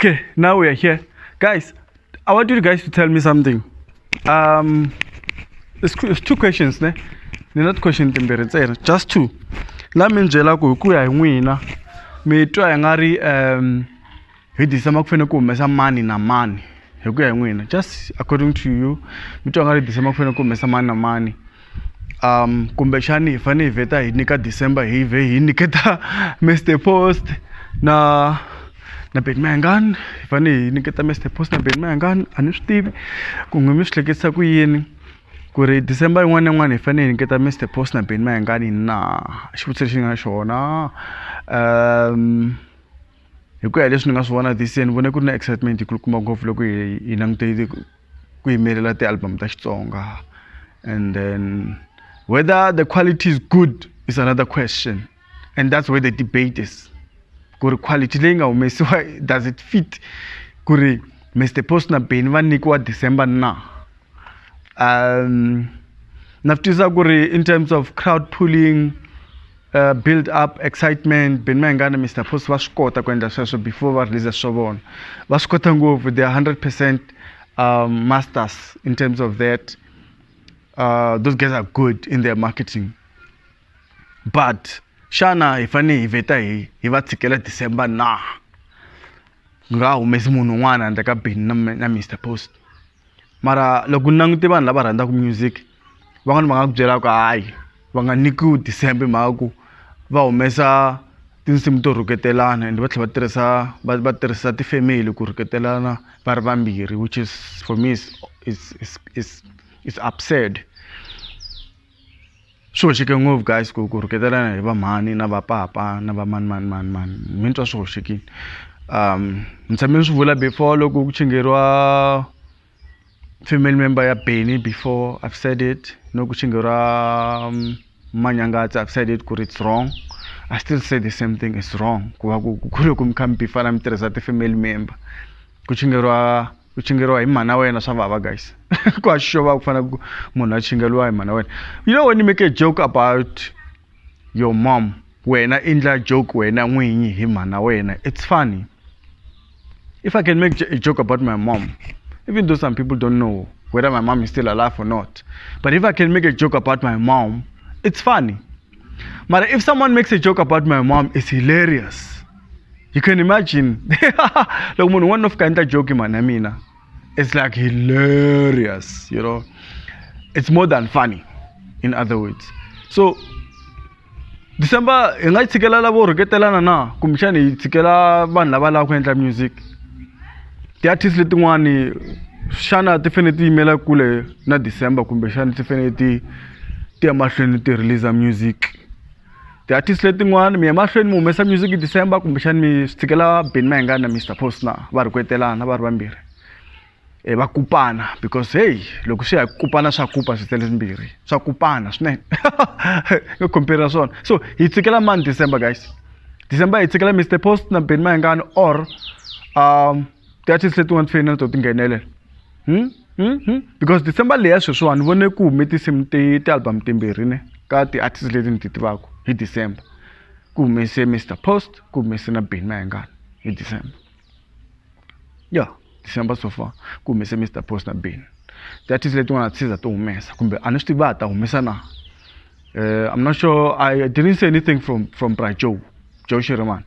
Okay, now we are here. Guys, I want you guys to tell me something. It's two questions, ne? Ni na ti-question timbirhi ntsena, just two. La mi ni byela ku hi ku ya hi n'wina mi twa hi nga ri hi December ku fanele ku humesa mani na mani hi ku ya hi n'wina, just according to you, mi twa nga ri December ku fanele ku humesa mani na mani, kumbexani hi fanele hi vheta hi nyika December, hi vhe hi nyiketa Mr Post na Benny Mayengani, hi fanele hi nyiketa Mr Post na Benny Mayengani. A ni swi tivi ku n'wi mi swi hleketisa ku yini ku ri December yin'wana na yin'wana hi fanele hi nyiketa Mr Post na Benny Mayengani na xivutiso lexi ni nga na xona. Hi ku ya hi leswi ni nga swi vona this year, ni vone ku ri na excitement yi kulukumba ngopfu loko hi langute ku yimelela ti-album ta Xitsonga, and then whether the quality is good is another question, and that's where the debate is, ku ri quality leyi nga humesiwa, does it fit ku ri Mr Post na Benny va nyikiwa December na? Na swi twisisa ku ri in terms of crowd pulling, build up excitement, Benny Mayengani na Mr Post va swi kota ku endla sweswo before va release swa vona. Va swi kota ngopfu, they are 100% masters in terms of that. Those guys are good in their marketing, but xana hi fanele hi vheta hi va tshikela December na, nga humesi munhu un'wana handle ka Benny na Mr Post? Mara loko ni langute vanhu lava rhandzaka music, van'wani va nga ku byela ku hayi, va nga nyikiwi December hi mhaka ku va humesa tinsimu to rhuketelana and va tlhela va tirhisa tifamily ku rhuketelana va ri vambirhi, which is for me is absurd. Swi hoxeke ngopfu, guys, ku rhuketelana hi vamhani na vapapa na va mani mani mani mani. Mi twa swi hoxekile. Ni tshame ni swi vula before loko ku chingeriwa family member ya Benny. Before, I've said it. No, ku chingeriwa Manyangatsi, I've said it ku ri it's wrong. I still say the same thing, it's wrong ku va ku loko mi kha mi bifana mi tirhisa ti-family member. Ku chingeriwa hi mhana wena swa vava, guys. Ku a xova ku fana ku munhu a chingeriwa hi mhana wena. You know, when you make a joke about your mom, wena endla joke wena n'winyi hi mhana wena, it's funny. If I can make a joke about my mom, even though some people don't know whether my mom is still alive or not, but if I can make a joke about my mom, it's funny. But if someone makes a joke about my mom, it's hilarious. You can imagine loko munhu un'wana no fika endla joke hi mhana ya mina, it's like hilarious. It's more than funny, in other words. So December hi nga yi tshikela lavo rhuketelana na kumbexani hi tshikela vanhu lava lavaka ku endla music? Ti-artist letin'wani xana ti fanele ti yimela kule na December, kumbexani ti fanele ti ya mahlweni ti release music? Ti-artist letin'wani, mi ya mahlweni mi humesa music hi December, kumbexani mi swi tshikela Benny Mayengani na Mr Post na va rhuketelana va ri vambirhi, va kupana? Because hey, loko swi ya hi kupana, swa kupa switsele swimbirhi, swa kupana swinene yo compare swona. So hi tshikela mani December, guys? December hi tshikela Mr Post na Benny Mayengani, or ti-artist letin'wana ti fanele na to ti nghenelela? Because December leya sweswiwani ni vone ku hume tinsimu ti-album timbirhi ne ka ti-artist leti ni ti tivaka. Hi December ku humese Mr Post, ku humese na Benny Mayengani hi December. Yeah, December so far ku humese Mr Post na Benny. Ti-artist letin'wana ti za ti humesa, kumbe a ni swi tivi va ha ta humesa na. I'm not sure. I didn't say anything from Bra Joe, Joe Shirimani.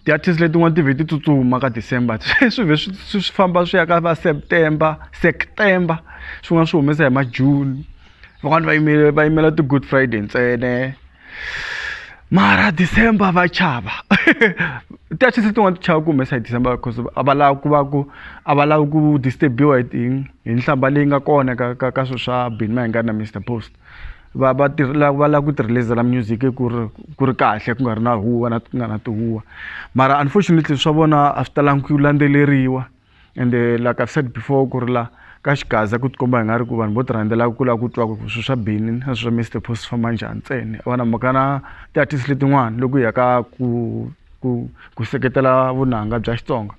Ti-artist letin'wana ti vhe ti tsutsuma ka December, swi vhe swi famba swi ya ka va September, September swin'wana swi humesa hi ma June, van'wani va yimele va yimela ti-Good Friday ntsena. Mara December va chava, ti-artist letin'wana ti chava ku humesa hi December because a va lavi ku va ku a va lavi ku disturbiwa hi nhlamba leyi nga kona ka swilo swa Benny Mayengani na Mr Post. Va lava ku ti release-la music ku ri kahle, ku nga ri na huwa na ku nga na tihuwa. Mara unfortunately swa vona a swi talangi ku landzeleriwa, and like I've said before ku ri la ka xigaza ku tikomba hi nga ri ku vanhu vo ti rhandzela ku lava ku twa ku swilo swa Benny na swilo swa Mr Post swi famba njhani ntsena. A va na mhaka na ti-artist letin'wana loko hi ya ka ku seketela vunanga bya Xitsonga.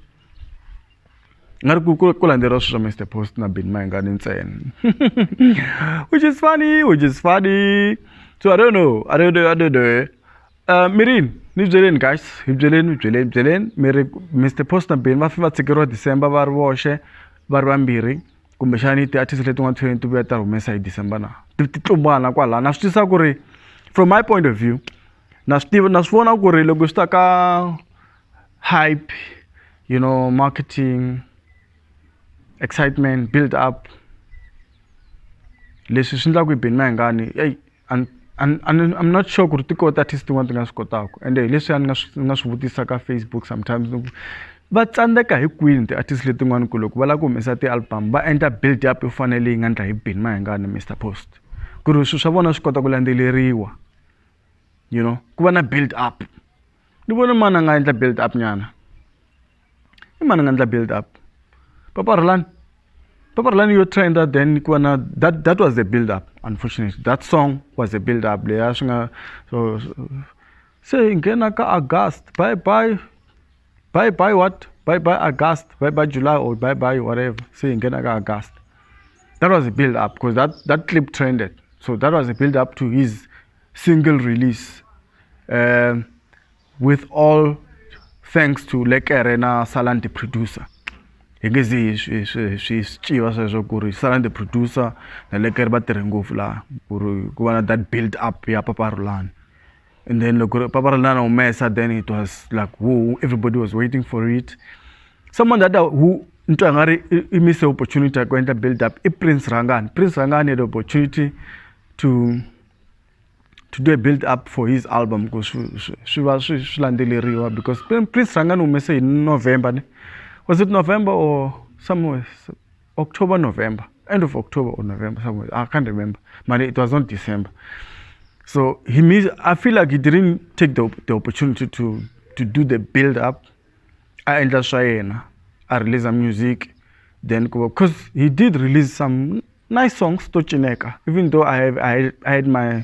Nga ri ku landzeriwa swilo swa Mr Post na Benny Mayengani ntsena, which is funny, which is funny. So I don't know, I don't know, I don't know. Mirini. Ni byeleni guys, hi byeleni, byeleni, byeleni mi ri Mr Post na Benny va fike va tshikeriwa December va ri voxe va ri vambirhi kumbexani ti-artist letin'wana ti ti vuya ta humesa hi December na ti tlumbana kwalano. Na swi twisisa ku ri from my point of view na swi tiva na swi vona ku ri loko swi ta ka hype, you know, marketing, excitement, build up, leswi swi endlaka hi Benny Mayengani, ey I'm not sure ku ri ti kona ti-artist tin'wana ti nga swi kotaka, ende hi leswiya ni nga swi nga swi vutisa ka Facebook sometimes ni ku va tsandzeka hi kwini ti-artist letin'wana ku loko va lava ku humesa ti-album va endla build up yo fana na leyi nga endla hi Benny Mayengani na Mr Post, ku ri swilo swa vona swi kota ku landzeleriwa, you know, ku va na build up. Ni vone mani a nga endla build up nyana, i mani a nga endla build up? Papa Rhulani, Papa Rhulani yo trenda, then ku va na that was the build up. Unfortunately that song was a build up leya swi nga so se hi nghena ka August, bye bye, bye bye what, bye bye August, bye bye July or bye bye whatever, se hi nghena ka August. That was a build up because that clip trended, so that was a build up to his single release, with all thanks to Lekere na Salan the producer. Hi nge zi hi swi swi tiva sweswo ku ri Salan the producer na Lekere va tirhe ngopfu laha ku ri ku va na that build up ya Papa Rhulani. And then loko Papa Rhulani a humesa, then it was like whoa, everybody was waiting for it. Someone that who ni twa nga ri i miss opportunity ya ku endla build up i Prince Rhangani. Prince Rhangani had opportunity to do a build up for his album ku swi va swi landzeleriwa, because Prince Rhangani humese hi November, ne? Was it November or somewhere October, November, end of October or November somewhere, I can't remember, but it was not December. So he missed, I feel like he didn't take the opportunity to do the build up. A endla swa yena, a release music, then because he did release some nice songs to cineka, even though I had my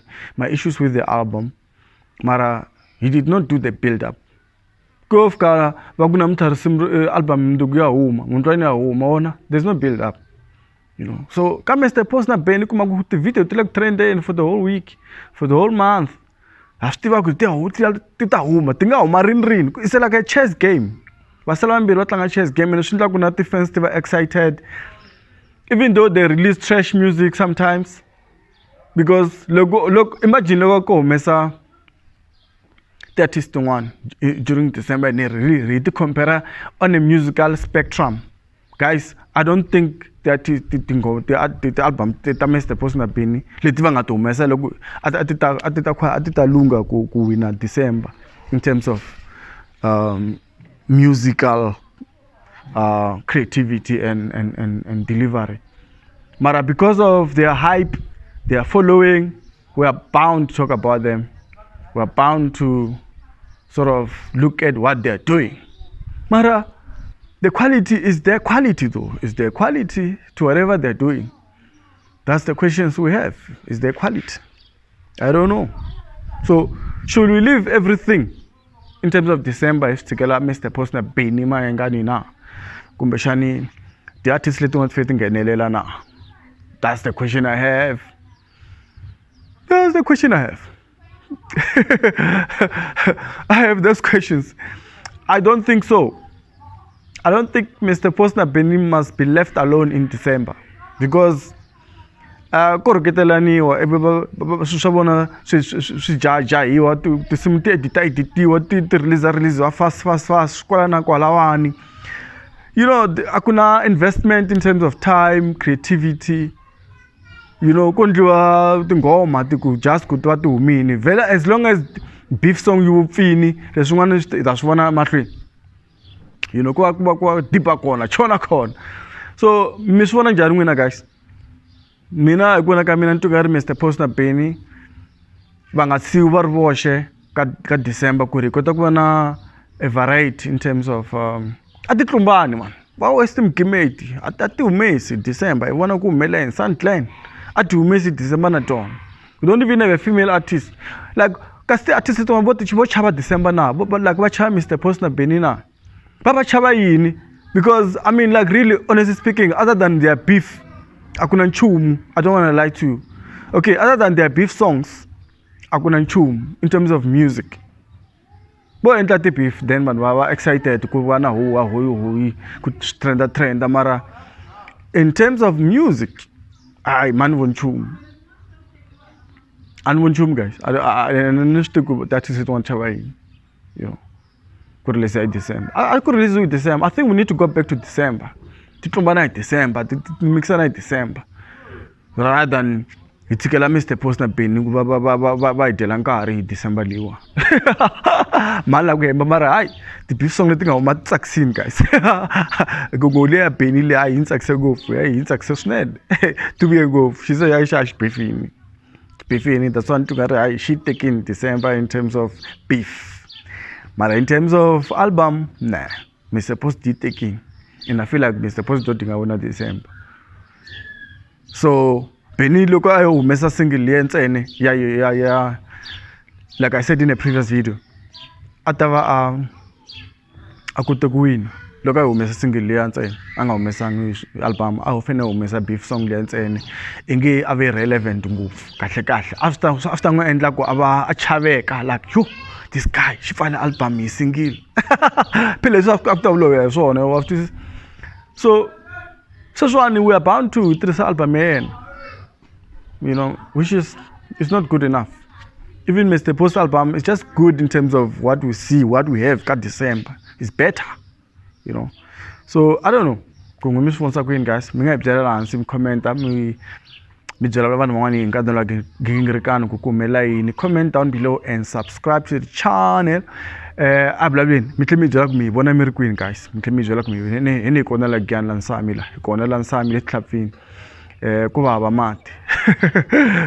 issues with the album, mara he did not do the build up. Ko fika va ku namuntlha risimu album mundzuku ya huma, mundlwana ya huma, wona there's no build up, you know. So ka Mr Post na Benny kuma ku ti-video ti le ku trendeni for the whole week, for the whole month. Ha swi tiva ku ti ta huma, ti nga huma rini rini. It's like a chess game. Va sala vambirhi va tlanga chess game, and swi endla ku na ti-fans ti va excited, even though they release trash music sometimes. Because loko imagine loko ku humesa ti-artist tin'wana during December, ni ri ti compare on a musical spectrum. Guys, I don't think ti-album ta Mr Post na Benny leti va nga ti humesa loko a ti ta lunga ku wina December in terms of musical creativity and delivery. Mara because of their hype, their following, we are bound to talk about them. We are bound to sort of look at what they're doing. Mara, the quality is their quality though. Is their quality to whatever they're doing? That's the questions we have. Is their quality? I don't know. So should we leave everything in terms of December if together Mr Post na Benny Mayengani na? Kumbexani the artists letin'wana ti fanele ti nghenelela na? That's the question I have. That's the question I have. I have those questions. I don't think so. I don't think Mr Post na Benny must be left alone in December, because ku rhuketelaniwa ivi swilo swa vona swi jahajahiwa, tinsimu ti edita-editiwa, ti release-releasiwa fast fast fast kwala na kwalawani. You know, a ku na investment in terms of time, creativity, you know, ku endliwa tinghoma ti ku just ku ti va ti humini vhele, as long as beef song yi vupfini, leswin'wana hi ta swi vona mahlweni, you know, ku va dipa kona chona kona. So mi swi vona njhani n'wina guys? Mina hi ku vona ka mina ni twa nga ri Mr Post na Benny va nga siwi va ri voxe ka December ku ri hi kota ku va na a variety in terms of a ti tlumbani man, va waste migimeti, a ti humesi December, hi vona ku humelela yini Sandglen a ti humesi December na tona. We don't even have a female artist, like kasi ti-artist tin'wana vo chava December na, like va chava Mr Post na Benny na, va chava yini? Because I mean, like really honestly speaking, other than their beef, a ku na nchumu. I don't want to lie to you. Okay, other than their beef songs, a ku na nchumu in terms of music. Vo endla ti-beef then vanhu va va excited ku va na huwa hoyi hoyi ku swi trenda trenda mara in terms of music hayi mani voni nchumu a ni voni nchumu guys a ni swi tivi ku ti-artist letin'wana ti xava yini you know ku release hi December. A ku release hi December. I think we need to go back to December. Ti tlumbana hi December, ti mixana hi December rather than hi tshikela Mr Post na Benny ku va hi dyela nkarhi hi December leyiwa. Mhani la ku hemba mara hayi ti-beef song leti nga huma ti tsakisini guys. Ngopfu leya Benny leyi hayi yi ni tsakise ngopfu, hayi yi ni tsakise swinene. Ti vuye ngopfu xi se ya xa xi beef-ini. Beef-ini that's why ni twa nga ri hayi xi tekini December in terms of beef. Mara in terms of album, nah, Mr Post yi tekini. And I feel like Mr Post do dinga wina December. So Benny loko a yo humesa single liya ntsena ya like I said in a previous video, a ta va a kote ku wina loko a humesa single liya ntsena a nga humesangi album a fanele a humesa beef song liya ntsena i nge a ve relevant ngopfu kahle kahle a swi ta n'wi endla ku a va a chaveka like yo this guy xi pfale album hi single phela leswi a ku ta vulavula hi swona wa swi twisisa. So sweswiwani we are bound to tirhisa album ya yena which is not good enough. Even Mr Post album is just good in terms of what we see, what we have ka December is better. So I don't know ku n'wi mi swi vonisa ku yini guys. Mi nga hi byela laha hansi mi commenta mi byela vanhu van'wana hi nkarhi wa gingirikano ku ku humelela yini. Comment down below and subscribe to the channel. A vulavuleni mi tlhela mi byela ku mi hi vona mi ri kwini guys. Mi tlhela mi byela ku mi hi ni hi kona la Giyani la Nsami la hi kona la Nsami le Tlhapfini ku va hava mati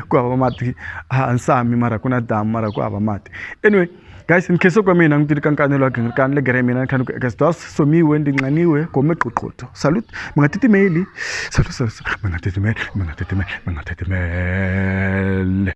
ku hava mati a Nsami mara ku na damu mara ku hava mati. Anyway guys, ni khensa kwa mina ngitili kankani lwa gingirikani le gere mina ni kha ni ku ekasdos somiwe ndinxaniwe gome qoqotho. Salute, mi nga titimeli. Salute, salute, mi nga titimeli, mi nga titimeli, mi nga titimeli.